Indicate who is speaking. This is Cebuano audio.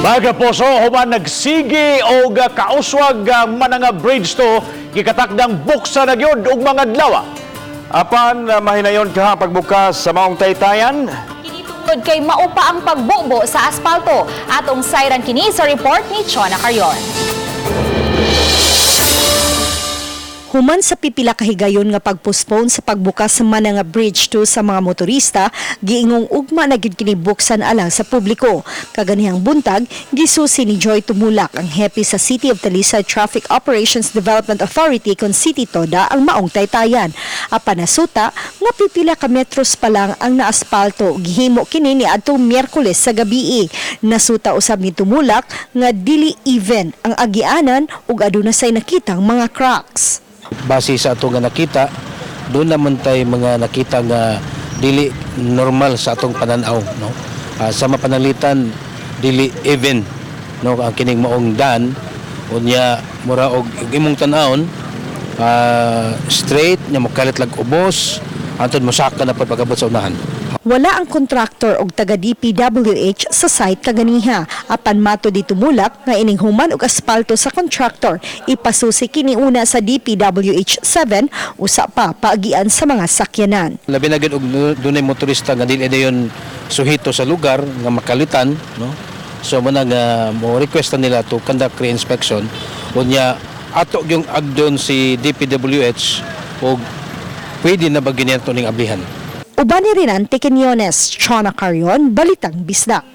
Speaker 1: Mga kapuso, human nagsigi og kauswag ang Mananga Bridge 2, gikatakdang buksan na gyud og mga adlaw.
Speaker 2: Apan mahinayon kaha pagbukas sa maong taytayan.
Speaker 3: Kini tungod kay mao pa ang pagbubo sa aspalto. Atong sayran kini sa report ni Chona Carion.
Speaker 4: Human sa pipila ka higayon nga pagpostpone sa pagbukas sa Mananga Bridge 2 sa mga motorista, giingong ugma na gyud kini buksan alang sa publiko. Kaganihang buntag, gisusi ni Joy Tumulak, ang hepe sa City of Talisay Traffic Operations Development Authority kon City TODA, ang maong taytayan. Apan nasuta nga pipila ka metros pa lang ang naaspalto. Gihimo kini ni adtong Miyerkules sa gabii. Nasuta usab ni Tumulak nga dili even ang agianan ug aduna say nakitang mga cracks.
Speaker 5: Base sa ato nga nakita, doon naman tay mga nakita nga dili normal sa atong pananaw, no? Sa mapanalitan, dili even, no, ang kining maong dan. Unya mura og imong tan-awon straight nya mokalit lag ubos antod mosaka na pod pag-abot sa unahan.
Speaker 4: Wala ang kontraktor og taga DPWH sa site kaganiha. Apan matod ni Tumulak nga ining human og aspalto sa contractor, ipasusi kini una sa DPWH 7 usa pa paagian sa mga sakyanan.
Speaker 5: Labi na gyud og dunay motorista nga dili dayon suhito sa lugar nga makalitan, no? So mo na nga mo request na nila to conduct re-inspection. Unya ato yung agdon si DPWH og pwede na ba gyud ning ablihan.
Speaker 4: Uban ni Renante Quinones, Chona Carion, Balitang Bisdak.